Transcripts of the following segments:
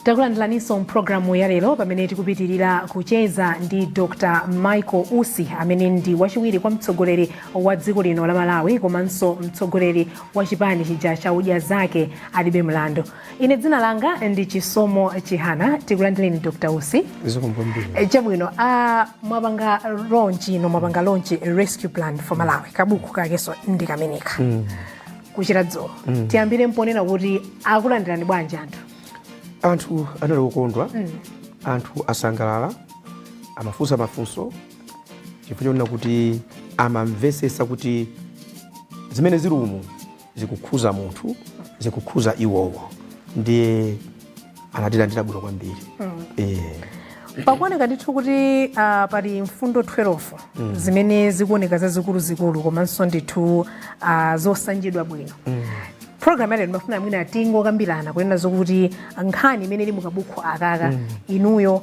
Takulandiraninso mpulogalamu ya lero pamene tikupitirira kucheza ndi Dr Michael Usi, amene ndi wachiwiri kwa mtsogoleri wa dziko lino la Malawi komanso mtsogoleri wa chipani chija cha Odya Zake Alibe Mlandu. Ine dzina langa ndi Chisomo Chihana. Tikulandireni, Dr Usi. Zikomo kwambiri. Chabwino, mwapanga launch ino, mwapanga launch Rescue Plan for Malawi, kabuku kakenso ndi kameneka kuchita dzulo. Tiyambire mponena kuti akulandirani bwanji anthu? Anthu anali okondwa, anthu asangalala, amafunsa mafunso chifukwa chonena kuti amamvesesa kuti zimene zili umu zikukhuza munthu, zikukhuza iwowo, ndiye anatilandira bwino kwambiri. Pakuoneka ndithu kuti pali mfundo 12 zimene zikuoneka zazikuluzikulu komanso ndithu zosanjidwa bwino. Program yalero ndimafuna mwina tingokambirana kunena zokuti nkhani imene ili mukabukhu akaka, inuyo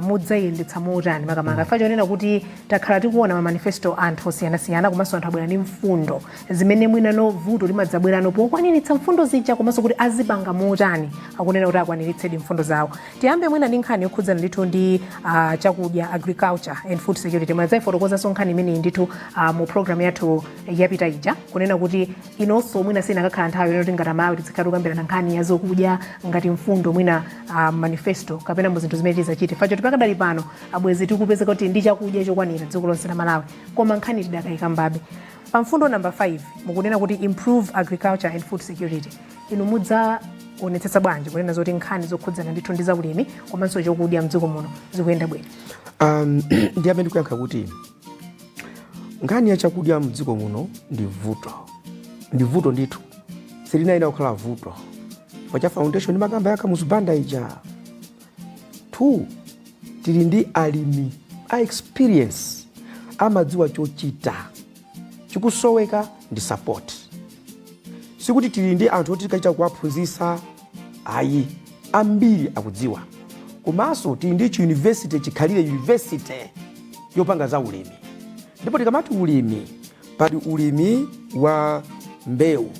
mudzayendetsa motani, makamaka fa chonena kuti takhala tikuona ma manifesto anthu osiyanasiyana, komanso anthu abwera ndi mfundo zimene mwinano vuto limadzabwerano pokwaniritsa mfundo zija, komanso kuti azipanga motani akunena kuti akwaniritsedi mfundo zawo. Tiyambe mwina ndi nkhani yokhudzana ndithu ndi chakudya, agriculture and food security. Mwadzayifotokozanso nkhani imeneyi ndithu mu program yathu yapita ija, kunena kuti inonso mwina sinakakhala nthawi yoti ngati Amalawi tizikhala tikukambirana nkhani ya zokudya ngati mfundo mwina manifesto kapena mu zinthu zimene tizachite, fachoti pakadali pano abwezi tikupezeka kuti ndi chakudya chokwanira dziko lonse la Malawi, koma nkhani tidakayikambabe. Pa mfundo number 5 mukunena kuti improve agriculture and food security. Inu mudzaonetsetsa bwanji kunena zoti nkhani zokhudzana ndithu ndi zaulimi komanso chokudya mdziko muno zikuyenda bwino? Ndiyambe ndikuyankha kuti nkhani ya chakudya mdziko muno ndi vuto, ndi vuto ndithu. Silinayenera kukhala vuto chifukwa cha foundation makamba ya Kamuzu Banda ija. Two, tili ndi alimi a experience, amadziwa chochita, chikusoweka ndi support. Sikuti tili ndi anthu oti tikachita kuwaphunzitsa, ayi, ambiri akudziwa. Komanso tili ndi chiuniversity, chikhalire university yopanga za ulimi. Ndipo tikamati ulimi, pali ulimi wa mbewu,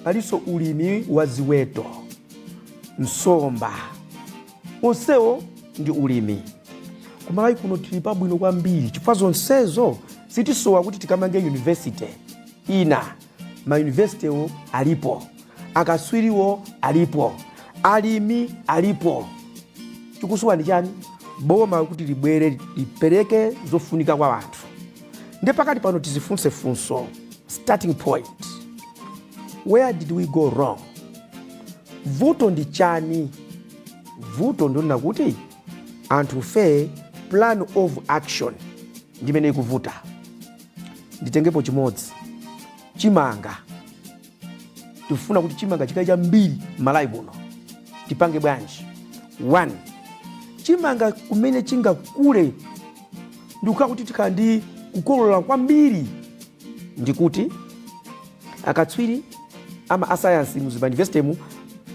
palinso ulimi wa ziweto, nsomba, onsewo ndi ulimi. Kumalawi kuno tili pabwino kwambiri chifukwa zonsezo sitisowa kuti tikamange university ina. Mauniversitywo alipo, akatswiriwo alipo, alimi alipo. Chikusowa ndi chani? Boma kuti libwere lipereke zofunika kwa anthu. Ndi pakati pano tizifunse funso, starting point, where did we go wrong? Vuto ndi chani? Vuto ndionena kuti anthu fe plan of action ndimene ikuvuta. Nditengepo chimodzi, chimanga. Tifuna kuti chimanga chikhale chambiri m'Malawi muno, tipange bwanji? One, chimanga kumene chingakule ndikukhala kuti tikhala ndi kukolola kwambiri ndikuti akatswiri ama asayansi muzimayunivesity mu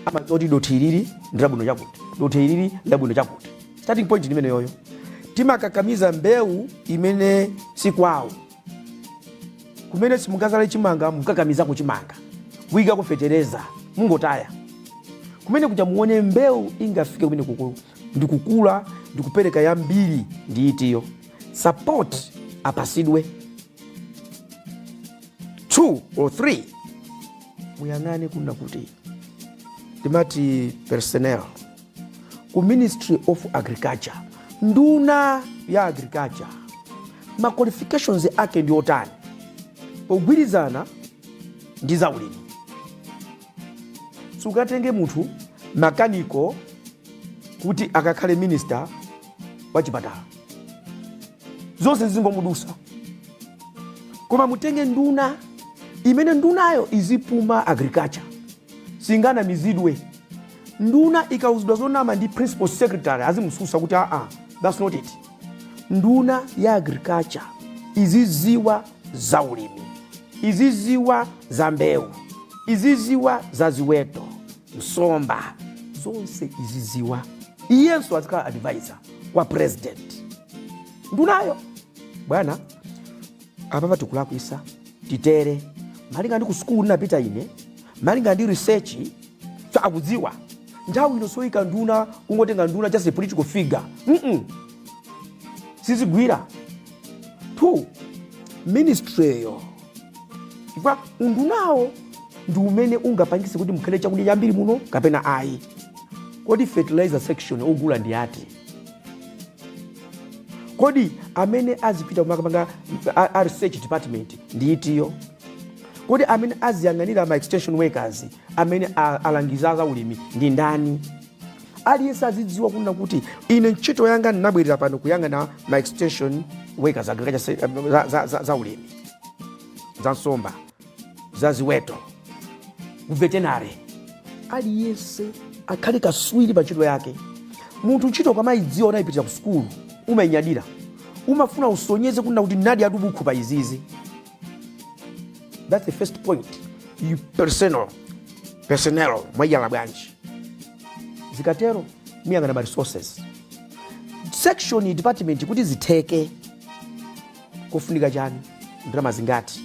amadziwa kuti dothi ilili ndi labwino chakuti, dothi ilili labwino chakuti. Starting point ndi imeneyoyo. Timakakamiza mbewu imene sikwawo, kumene simungazale chimanga, mukakamizako chimanga, kuyikako fetereza, mungotaya kumene kuja. Muone mbewu ingafike kumene kuku ndikukula ndikupereka yambiri ndi itiyo? Support apasidwe. Two or three, muyang'ane kuna kuti timati personnel ku Ministry of Agriculture, nduna ya agriculture, ma qualifications ake ndi otani pogwirizana ndi zaulimi? Sukatenge munthu makaniko kuti akakhale minister wa chipatala, zonse zingomudusa. Koma mutenge nduna imene ndunayo izipuma agriculture, singanamizidwe. Nduna ikauzidwa zonama ndi principal secretary, azimususa kuti aa, that's not it. Nduna ya agriculture iziziwa za ulimi, iziziwa za mbewu, iziziwa za ziweto, nsomba, zonse iziziwa. Iyenso azikhala advisor kwa president. Ndunayo, bwana, apapa tikulakwisa, titere malinga ndi ku sukulu ndinapita ine, malinga ndi research, so akudziwa. Nthawi ino soyika nduna, kungotenga nduna just a political figure, Sizigwira. Two, ministryyo, chifukwa undunawo ndi umene ungapangise kuti mukhale chakudya chambiri muno kapena ayi. Kodi fertilizer section ogula ndi ati? Kodi amene azipita kumakapanga a research department ndi itiyo? Kodi amene aziyang'anira ma extension workers, amene alangiza za ulimi ndi ndani? Aliyense azidziwa kunena kuti ine ntchito yanga ndinabwerera pano kuyang'ana ma extension workers, agriculture, za ulimi, za nsomba, za ziweto, ku veterinary. Aliyense akhale kaswiri pa ntchito yake. Munthu ntchito kamayidziwa, unayipitira ku sukulu, umayinyadira, umafuna usonyeze kunena kuti nadi adubukhu pa izizi. That's the first point. You personnel mwayiyala bwanji? Zikatero muyang'ana ma resources section, department, kuti zitheke kufunika chani, ndalama zingati,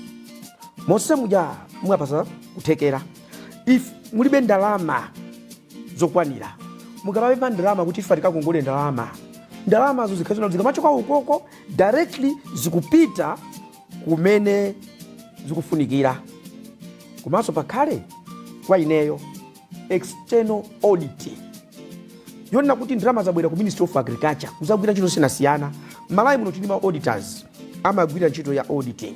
monse muja mukapasa kuthekera. If mulibe ndalama zokwanira, mukamapempha ndalama kuti ife tikakongole ndalama, ndalamazo zikhazina zikamachoka ukoko directly zikupita kumene zikufunikira. Komanso pakhale, kwa ineyo, external audit yonena kuti ndalama zabwera ku Ministry of Agriculture kuzagwira ntchito zosiyanasiyana. Malawi muno tili ma auditors amagwira ntchito ya auditing.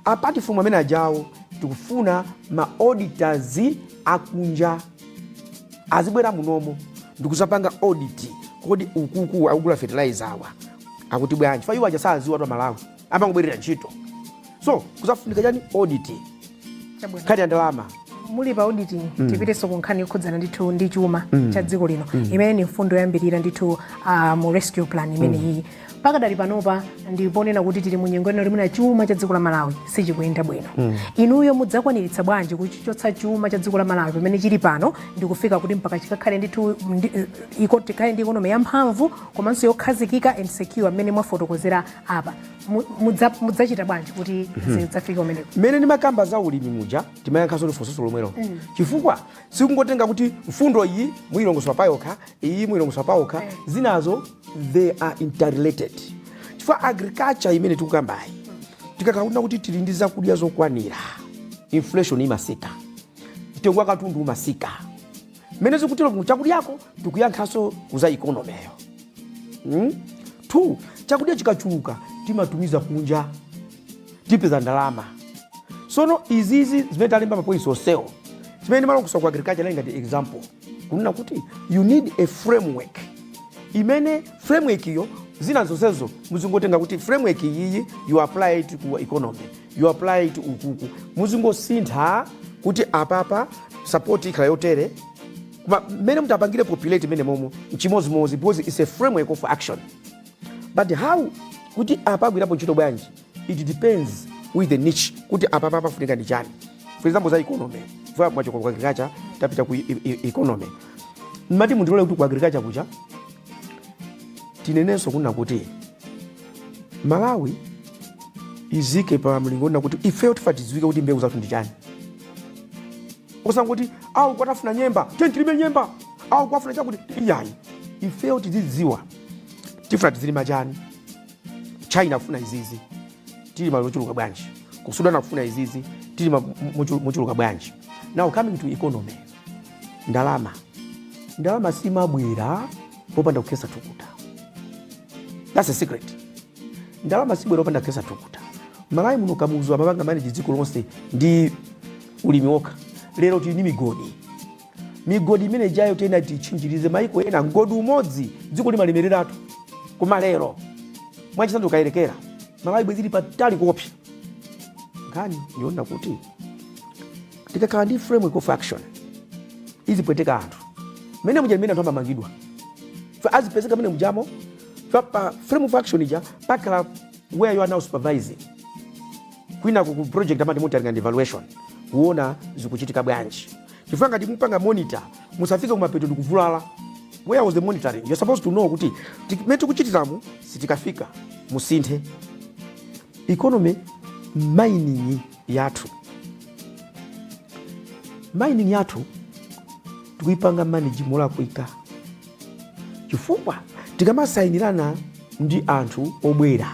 Apart from amene ajawo, tikufuna ma auditors akunja azibwera munomo ndikuzapanga audit. Kodi ukuku akugula fertilizer awa akuti bwanji? Fa iwo aja saziwa tu, Malawi amangobwerera ntchito. So kuzafunika chani? Audit. Chabwino. Nkhani ya ndalama. Muli pa auditing, tipitenso ku nkhani yokhudzana ndithu ndi chuma cha dziko lino, imene ni mfundo yoyambirira ndithu mu rescue plan imene iyi. Pakadali panopa ndiponena kuti tili mu nyengo ino limene chuma cha dziko la Malawi sichikuyenda bwino. Inuyo mudzakwaniritsa bwanji kuchichotsa chuma cha dziko la Malawi pamene chili pano ndikufika kuti mpaka chikakhale ndithu tikhale ndi economy yamphamvu komanso yokhazikika and secure mmene mwafotokozera apa? Mudzachita bwanji kuti zidzafike kumeneko? Mmene ndimakamba za ulimi muja, timayankhanso lifunso lomwelo, chifukwa sikungotenga kuti mfundo iyi muyilongosola payokha, iyi muyilongosola payokha, zinazo they are interrelated. Chifukwa agriculture imene tikukambayi, tikakhala kuti tili ndi zakudya zokwanira, inflation imasika, mtengo wa katundu umasika. Mmene zikutero ku chakudyako, tikuyankhanso kuza economyyo. Two, chakudya chikachuluka timatumiza kunja, tipeza ndalama. Sono izizi zimene talemba, mapoints onsewo zimene ndimalongosola ku agriculture nali ngati example kunena kuti you need a framework, imene framework iyo zina zonsezo muzingotenga kuti framework iyi you apply it ku economy, you apply it ukuku, muzingosintha kuti apapa support ikhala yotere, koma mmene mutapangire populate imene momo nchimozimozi, because it's a framework of action. But how kuti apa agwirapo ntchito bwanji, it depends with the niche, kuti apapa pafunika ndi chani. For example, za economy, for mwachoka ku agriculture, tapita ku economy. Mmati mundilole kuti ku agriculture kucha tinenenso kunena kuti Malawi izike pa mlingo na kuti ifeyo tifa tidziwike kuti mbewu zathu ndi chani, osangoti au kwatafuna nyemba, tilime nyemba, au kwafuna chakuti, iyayi. Ifeyo tizidziwa tifuna tizilima chani. China afuna izizi, tilima mochuluka bwanji? Ku Sudan akufuna izizi, tilima mochuluka bwanji? Now coming to economy, ndalama, ndalama simabwera popanda kukhesa thukuta. That's a secret. Ndalama sibwera popanda kukhesa thukuta. Malawi muno Kamuzu amapanga manage dziko lonse ndi ulimi wokha. Lero tili ndi migodi. Migodi imene ijayo tena tichinjirize. Maiko ena mgodi umodzi dziko limalemereratu, koma lero mwachitsanzo ukayerekera Malawi bwezi ili patali kopsa. Nkhani ndiona kuti tikakhala ndi framework of action izipweteka anthu mene muja limene anthu amamangidwa. Azipezeka mene mujamo pa frame of action ija pakhala where you are now supervising kwina ku project amati monitoring and evaluation, kuona zikuchitika bwanji. Chifukwa ngati mupanga monitor, musafike kumapeto ndikuvulala. Where was the monitoring? You're supposed to know kuti mene tikuchitiramu sitikafika, musinthe. Economy, mining yathu, mining yathu Tikuyipanga manage molakwika, chifukwa tikamasayinirana ndi anthu obwera,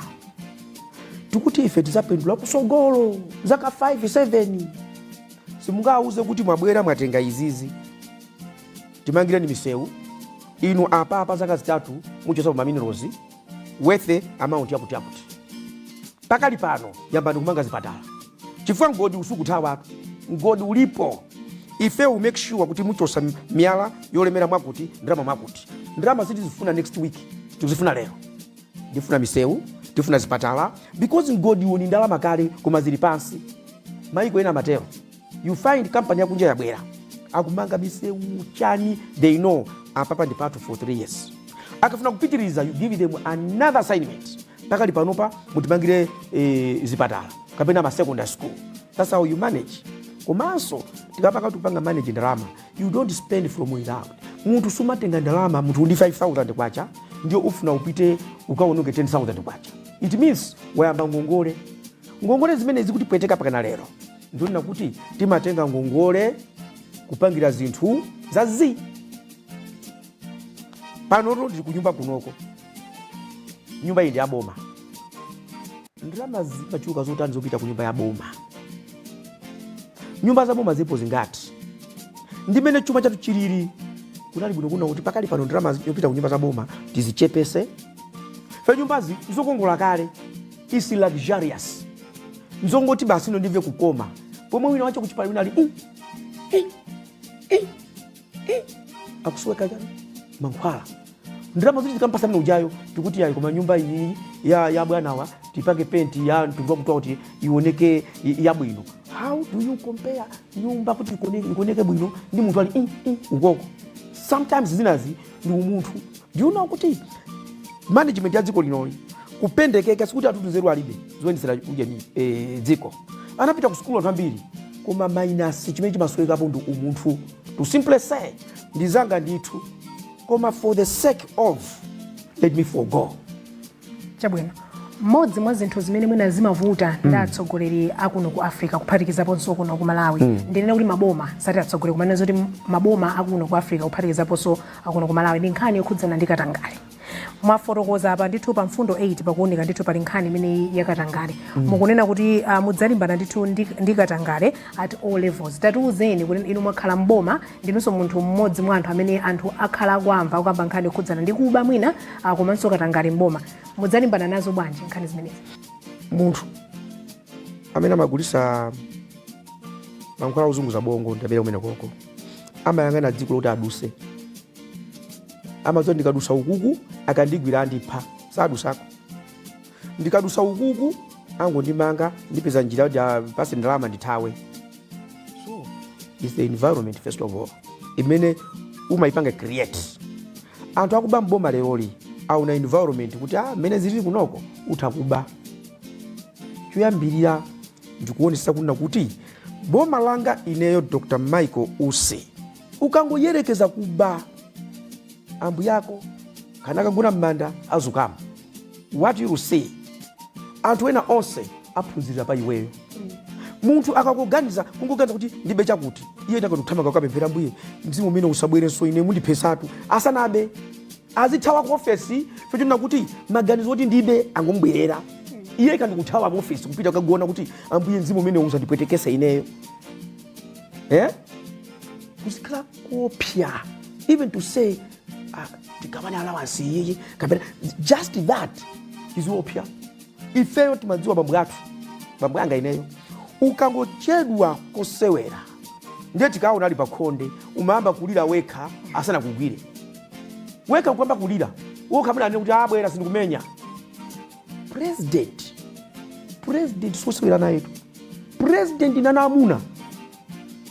tikuti ife tizapindula kusogolo zaka 5 7. Simungawuze kuti mwabwera, mwatenga izizi, timangireni misewu inu apapa, zaka 3 muchosa pa minerals worth amount yakuti yakuti. Pakali pano yambani kumanga zipatala, chifukwa mgodi usukuthawatu, mgodi ulipo. Ife we make sure kuti muchosa miyala yolemera mwakuti, ndalama mwakuti. Ndalama sitizifuna next week, tikuzifuna lero. Ndifuna misewu, tifuna zipatala, because mgodiwo ni ndalama kale, koma zili pansi. Maiko ena amatero. You find company yakunja yabwera, akumanga misewu chani, they know apapa ndi part for 3 years. Akafuna kupitiriza, you give them another assignment: pakali panopa mutimangire zipatala kapena ma secondary school. That's how you manage. Komanso tikapaka tupanga manage ndalama, you don't spend from without. Munthu sumatenga ndalama, munthu ndi 5000 kwacha ndio ufuna upite ukaononge 10,000 kwacha. It means wayamba ngongole. Ngongole zimene zikutipweteka pakana lero, ndionena kuti timatenga ngongole kupangira zinthu za zi. Panoto ndili kunyumba kunoko, nyumba iyi ndi yaboma. Ndalama zimachuluka zotani zopita ku nyumba ya boma? Nyumba za boma zipo zingati? Ndimene chuma chathu chilili, kunali bwino kuna kuti pakali pano ndalama yopita ku nyumba za boma tizichepese. Fe nyumbazi zokongola kale, is luxurious, nzongoti basi ino ndimve kukoma, pomwe wina wacho kuchipala wina ali akusoweka chani? Mankhwala. Ndalama zoti tikampasa mene ujayo, tikuti yayi, koma nyumba iyi ya bwanawa tipange penti ya mtundu wakuti kuti ioneke yabwino. How do you compare nyumba kuti ioneke bwino ndi munthu ali ukoko? Sometimes zinazi ndi umunthu. Do you know kuti management ya dziko linoli kupendekeka? Sikuti atutu nzeru alibe zoyendesera ujeni dziko. Anapita ku sukulu anthu ambiri, koma minus chimene chimasowekapo ndi umunthu. To simply say, ndizanga ndithu, koma for the sake of, let me forgo. Chabwino. Mmodzi mwa zinthu zimene mwina zimavuta ndi atsogoleri akuno ku Africa, kuphatikizaponso kuno ku Malawi, ndinene kuti maboma, sati atsogoleri, kumanena zoti maboma akuno ku Africa, kuphatikizaponso akuno ku Malawi, ndi nkhani yokhudzana ndi katangale. Mwafotokoza apa ndithu pa mfundo 8, pakuoneka ndithu pali nkhani imeneyi yakatangale. Mukunena kuti mudzalimbana ndithu ndi katangale at all levels. Tatiuzeni kuti inu mwakhala mboma, ndinunso munthu mmodzi mwa anthu amene anthu akhala akuamva akukamba nkhani yokhudzana ndi kuba mwina komanso katangale mboma. Mudzalimbana nazo bwanji nkhani zimenezi? Munthu amene amagulisa mankhwala ozunguza bongo ndapita kumene koko, amayang'ana dziko loti aduse, amadziwa ndikadusa ukuku akandigwira andipha, sadusako. Ndikadusa ukuku angondimanga, ndipeza njira kuti apase ndalama ndithawe. So is the environment first of all imene umayipanga create. Anthu akuba mboma leroli auna environment kuti mmene zilili kunoko utha kuba. Choyambirira ndikuonesa kunena kuti boma langa ineyo Dr Michael Usi, ukangoyerekeza kuba, ambuyako kana akagona m'manda azukamo. What you see, anthu ena onse aphunzirira pa iweyo. Munthu akakuganiza, kungoganiza kuti ndibe chakuti, iye ndakatuthamanga kukapemphera, "Mbuye, mzimu umene usabwerenso, ine mundiphesatu." Asanabe azithawa ku ofesi, fechonena kuti maganizo oti ndibe angomubwerera iye, kandikuthawa ku ofesi kupita kukagona kuti, "Ambuye, mzimu umene usandipwetekese ineyo." Eh? Kuzikhala kopya even to say, tigawane allowance iyi kapena just that iziopya. Ifeyo timadziwa bambo athu, bambo anga ineyo, ukangochedwa kosewera ndiye tikaona ali pakhonde, umayamba kulira wekha asanakugwire. Wekha ukuyamba kulira wokha, amene anene kuti abwera sindikumenya. President, president sosewera nayetu. President nana amuna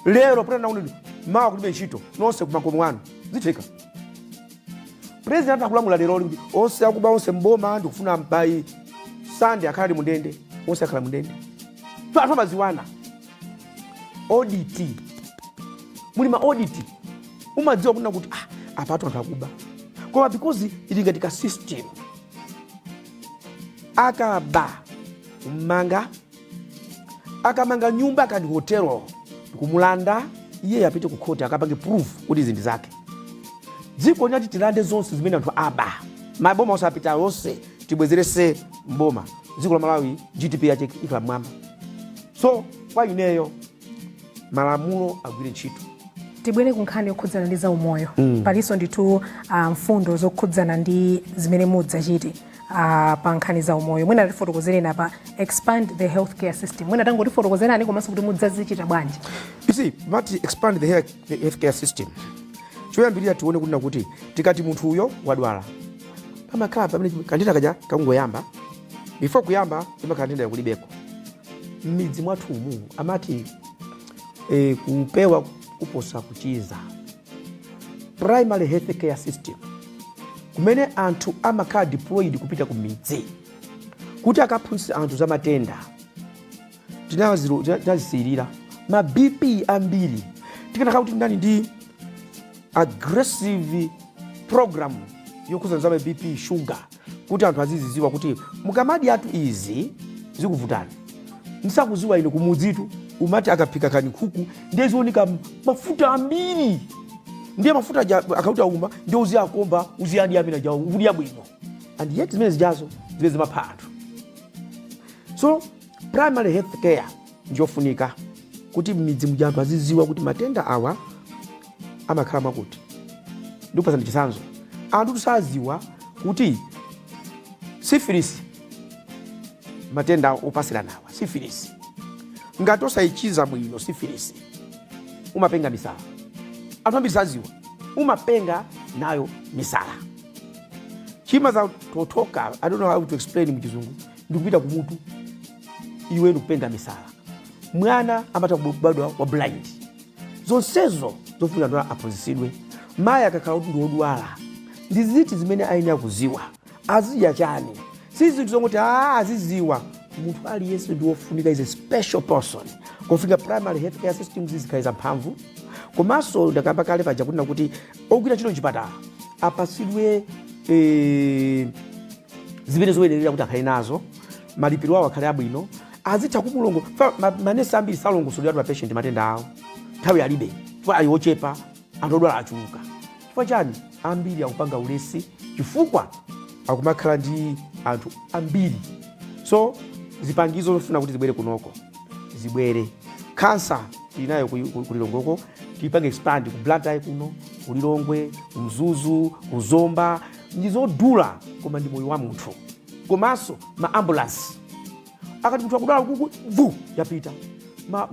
lero president mawa kulibe ntchito, nonse kumakomo anu, zitheka. President akulamula lero kuti onse akuba onse mboma ndikufuna by Sunday akhala ali mundende, onse akhala mundende. So anthu amaziwana. Audit, muli ma audit, umadziwa kunena kuti apatu anthu akuba, koma because ili ngati ka system, akaba kumanga, akamanga nyumba kani hotelo ndikumulanda. Iye apite ku khoti akapange proof kuti izi ndi zake. Dziko linati tilande zonse zimene anthu aba, maboma onse apita onse tibwezerese mboma. Dziko la Malawi GDP yache ikhala mmwamba. So kwa ineyo, malamulo agwire ntchito. Tibwere ku nkhani yokhudzana ndi zaumoyo. Palinso ndithu mfundo zokhudzana ndi zimene mudzachite pa nkhani za umoyo. Mwina tifotokozereni apa expand the healthcare system, mwina tangotifotokozerani komanso kuti mudzazichita bwanji. You see, mati expand the healthcare system, choyambirira tione kunena kuti tikati munthu uyo wadwala, pamakhala pamene kantenda kaja kangoyamba. Before kuyamba, imakhala nthenda yakulibeko m'midzi mwathumu. Amati kupewa kuposa kuchiza. Primary health care system, kumene anthu amakhala deployed kupita ku midzi kuti akaphunzitse anthu za matenda. Tinazisiyirira ma BP ambiri. Tikanakhala kuti ndani ndi aggressive program yokhuzana za ma BP, sugar, kuti anthu aziziziwa kuti mukamadya atu izi zikuvutani. Ndisakuziwa ine, kumudzitu umati akaphika kani nkhuku, ndiye zioneka mafuta ambiri, ndiye mafuta aja akauti auma, ndiye uziyakomba, uziyadya amene aja ukudya bwino, and yet zimene zijazo zimene zimapha anthu. So primary health care njofunika kuti m'midzi muja anthu aziziwa kuti matenda awa amakhala mwakuti. Ndikupasani chitsanzo, anthu tisaziwa kuti syphilis, matenda opasiranawa, syphilis ngati osayichiza bwino, syphilis umapenga misala. Anthu ambiri saziwa umapenga nayo misala. Chima za totoka, I don't know how to explain muchizungu, ndikupita kumutu, iwe ndikupenga misala. Mwana amatha kubadwa wa blind. Zonsezo zofunika anthu aphunzitsidwe. Mayi akakhala kuti ndi wodwala, ndi ziti zimene ayenera kuziwa, azidya chani? Si zinthu zongoti a aziziwa. Munthu aliyense ndi wofunika, is a special person. Kofunika primary health care systems zikhale zamphamvu. Komanso ndakamba kale paja kunena kuti ogwira ntchito mchipatala apasidwe zimene zoyenerera kuti akhale nazo, malipiro awo akhale abwino, azitha kumulongo. Manesi ambiri salongosolera ma patient matenda awo, nthawi alibe chifukwa ali ochepa, anthu odwala achuluka. Chifukwa chani? Ambiri akupanga ulesi chifukwa akumakhala ndi anthu ambiri. So zipangizo zofuna kuti zibwere kunoko zibwere. Kansa tilinayo kulilongweko, tiyipange expand ku Blantyre kuno, kulilongwe, kumzuzu, kuzomba. Ndi zodula koma ndi moyo wa munthu. Komanso ma ambulance, akati munthu akudwala kuku vu yapita.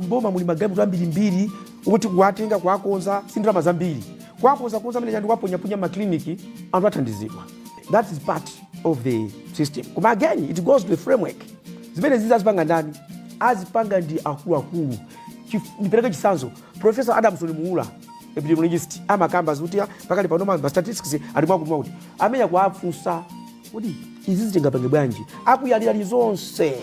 Mboma muli magalimoto ambirimbiri kuti kuwatenga kuwakonza si ndalama zambiri, kuwakonza konza amene chandi kuwaponyaponya makliniki, anthu athandizidwa. That is part of the system. Koma again, it goes to the framework. Zimene zizi azipanga ndani? Azipanga ndi akuluakulu. Ndipereke chitsanzo, Professor Adamson Muula, epidemiologist, amakamba zikuti pakali pano ma statistics ali mwakuti mwakuti. Amene akuafunsa kuti izi zitingapange bwanji, akuyalirali zonse.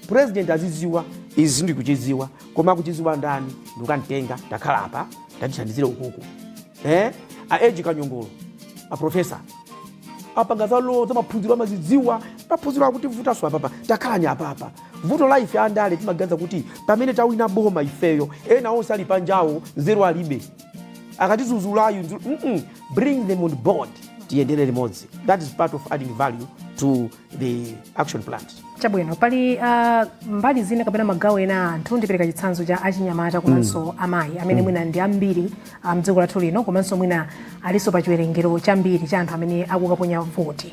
President aziziwa izi, ndikuchiziwa, koma akuchiziwa ndani? Ndikukantenga, takhala apa, tatithandizire ukuku. A Edge Kanyongolo, a professor apanga za law, za maphunziro amazidziwa. Maphunziro akutivutanso apapa, takhalani apapa. Vuto la ife andale, timaganiza kuti pamene tawina boma ifeyo, ena onse ali panjawo nzeru alibe, akatizuzulayu Bring them on board, tiyendere limodzi. That is part of adding value to the action plans. Chabwino. Pali mbali zina kapena magawo ena a anthu, ndipereka chitsanzo cha achinyamata komanso amayi amene mwina ndi ambiri mdziko lathu lino, komanso mwina alinso pa chiwerengero chambiri cha anthu amene akukaponya voti.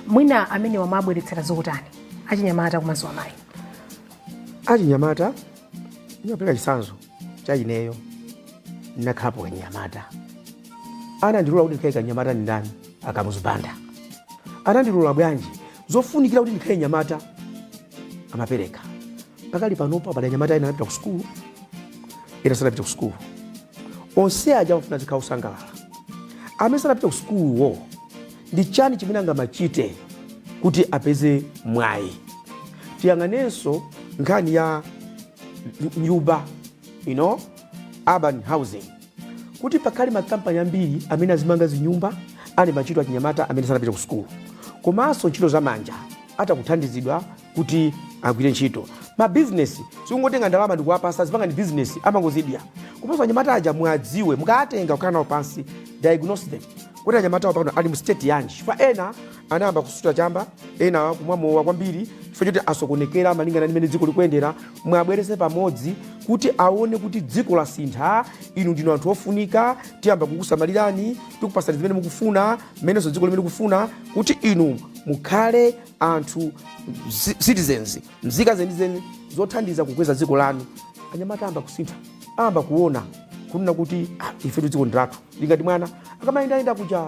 Mwina amene wamabweretsera zotani achinyamata komanso amayi? Achinyamata, ndimapereka chitsanzo cha ineyo, ndinakhalapo kanyamata. Anandilola kuti ndikhale kanyamata ndi ndani? Akamuzipanda. Anandilola bwanji? Zofunikira kuti ndikhale nyamata amapereka. Pakali panopa pali anyamata ena anapita ku sukulu, ena sanapita ku sukulu. Onse aja amafuna zikhala osangalala. Amene sanapita ku sukuluwo, ndi chani chimene angamachite kuti apeze mwayi? Tiyang'anenso nkhani ya nyumba, urban housing, kuti pakhale makampani ambiri amene azimanga zinyumba ali machito achinyamata amene sanapita ku sukulu, komanso ntchito zamanja atakuthandizidwa kuti agwire ntchito. Mabizinesi, sikungotenga ndalama ndikuwapasa, zipanga ndi bizinesi, amangozidya. Komanso anyamata aja mwadziwe, mukatenga kukhala nawo pansi, diagnose them kuti anyamata awo pano ali mu state yanji, chifukwa ena anayamba kusuta chamba, ena kumwa mowa kwambiri chifukwa choti asokonekera malingana ndi mmene dziko likuyendera. Mwabwerese pamodzi kuti aone kuti dziko lasintha, inu ndinu anthu ofunika, tiyamba kukusamalirani, tikupasani zimene mukufuna, mmenenso dziko limene likufuna kuti inu mukhale anthu citizens, mzika zenizeni zothandiza kukweza dziko lanu. Anyamata ayamba kusintha, ayamba kuona kunena kuti, ah, ifetu dziko ndilathu. Lingati mwana akamayendayenda kuja,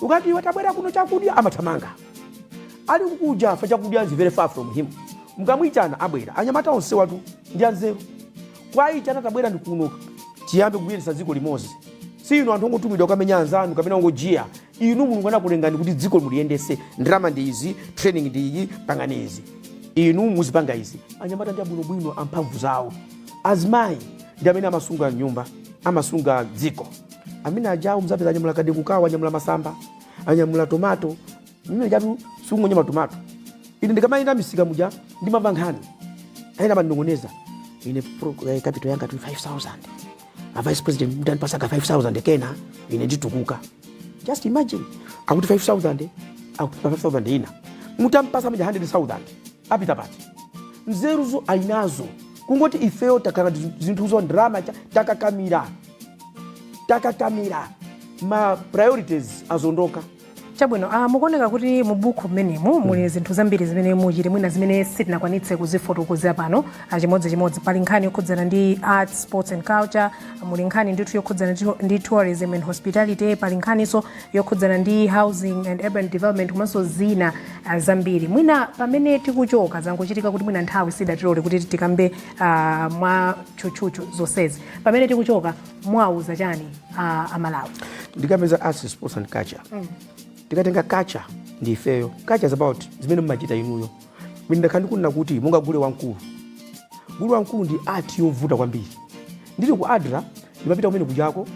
ukati iwe tabwera kuno chakudya, amathamanga ali kukuja fa chakudya is very far from him. Mukamuyitana abwera. Anyamata onse watu ndi anzeru. Kwayitana, tabwera ndi kuno, tiyambe kuyendetsa dziko limodzi. Si inu anthu ongotumidwa kukamenya anzanu kapena ongojiya. Inu Mulungu anakulengani kuti dziko muliyendese. Ndalama ndi izi, training ndi iyi, pangani izi, inu muzipanga izi. Anyamata ndi abwinobwino, amphamvu zawo. Azimayi ndi amene amasunga nyumba, amasunga dziko. Amene ajawo muzapeza anyamula kadengu kawo, anyamula masamba, anyamula tomato. Mimene chatu sikungonya tomato. Ine ndikamayenda misika muja ndimamva nkhani, ayina amandinong'oneza, ine capital yanga 5000, a vice president mutandipasaka 5000 kena ine nditukuka. Just imagine, akuti 5000, akuti 5000 ina mutampasa mja 100,000 apita pati? Nzeruzo alinazo, kungoti ifeyo takhala zinthuzo ndalama takakamira, takakamira, ma priorities azondoka. Chabwino, mukuoneka kuti mu buku mmenemu muli zinthu zambiri zimene muchite, mwina zimene sitinakwanitse kuzifotokozera pano chimodzimodzi. Pali nkhani yokhudzana ndi arts, sports and culture, muli nkhani ndithu yokhudzana ndi tourism and hospitality, pali nkhaniso yokhudzana ndi housing and urban development, komanso zina zambiri. Mwina pamene tikuchoka, zangochitika kuti mwina nthawi sidatilole kuti tikambe mwa tchutchutchu zonsezi. Pamene tikuchoka, mwauza chani Amalawi? Ndikameza arts, sports and culture. Tikatenga culture, ndi ifeyo. Culture is about zimene mumachita inuyo. Mwini ndakhala ndikunena kuti monga gule wamkulu, gule wamkulu ndi art yovuta kwambiri. Ndili ku ADRA ndimapita kumene kujako,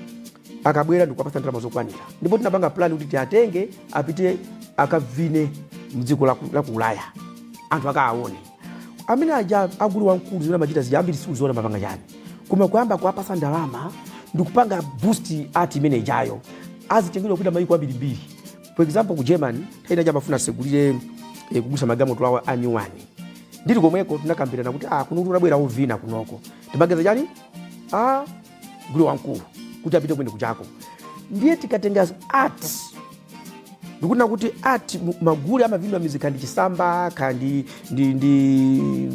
akabwera ndikuwapasa ndalama zokwanira, ndipo tinapanga plan kuti tiatenge apite akavine mdziko la ku Ulaya, anthu akaaone amene aja agulu wamkulu zimene amachita zija. Ambiri sikuziona mapanga chani, koma kuyamba kuwapasa ndalama ndikupanga boost art imene ijayo, azitengedwa kupita mayiko ambirimbiri. For example, ku Germany nthawi inaja amafuna asegulire kugulitsa magalimoto awo a new one. Ndili komweko tinakambirana kuti, ah, kuno kunabwera ovina kunoko, timageza chani a gule wamkulu kuti apite kumene kuchako. Ndiye tikatenga art, ndikunena kuti art magule amavinidwa mizi, kandi chisamba, kandi ndi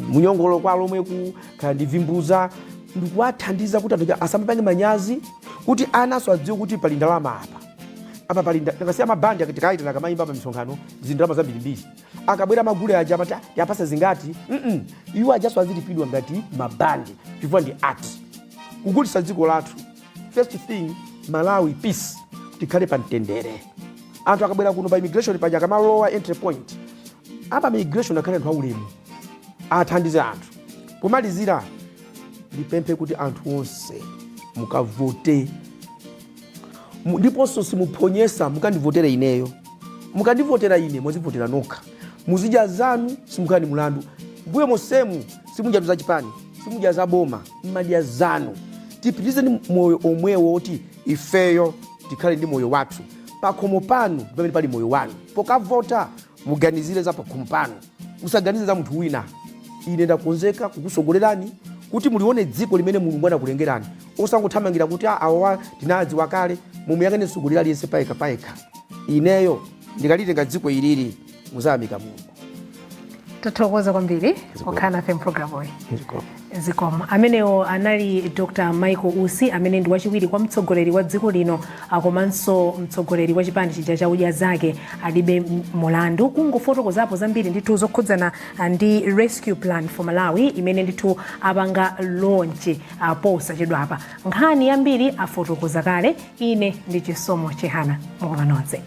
munyongolo kwa lomweku, kandi vimbuza, ndikuwathandiza kuti anthu asamapange manyazi, kuti anaso adziwe kuti pali ndalama apa, apa pali nakasiya mabandi tikaitana akamayimba pa misonkhano, zindalama zambirimbiri. Akabwera magule aja amati, "Ah, yapasa zingati?" Iwo ajaso azilipidwa ngati mabandi chifukwa ndi art. Kugulitsa dziko lathu, first thing, Malawi peace, tikhale pa mtendere. Anthu akabwera kuno pa immigration paja, akamalowa entry point apa migration, akhale anthu aulemu, athandize anthu. Pomalizira, ndipemphe kuti anthu onse mukavote. Ndiponso simuphonyesa, mukandivotere ineyo. Mukandivotera ine, mwazivotera nokha, muzidya zanu, simukhala ndi mulandu. Mbuyo monsemu simudya za chipani, simudya za boma, mmadya zanu. Tipitirize ndi moyo omwewo woti ifeyo tikhale ndi moyo wathu. Pakhomo panu pamene pali moyo wanu. Pokavota muganizire za pakhomo panu, musaganize za munthu wina. Ine ndakonzeka kukusogolerani kuti mulione dziko limene Mulungu anakulengerani, osangothamangira kuti, "Ah, awawa tinadziwa kale." Mumuyang'ane mtsogoleri aliyense payekha payekha. Ineyo ndikalitenga dziko ilili, muzayamika Mulungu. Tathokoza kwambiri kukhala nafe mpulogalamuyi. Zikomo. Amenewo anali Dr Michael Usi, amene ndi wachiwiri kwa mtsogoleri wa dziko lino komanso mtsogoleri wa chipani chija cha Odya Zake Alibe Mulandu, kungofotokozapo zambiri ndithu zokhudzana ndi Rescue Plan for Malawi imene ndithu apanga launch posachedwapa. Nkhani yambiri afotokoza kale. Ine ndi Chisomo Chihana, mukoma nonse.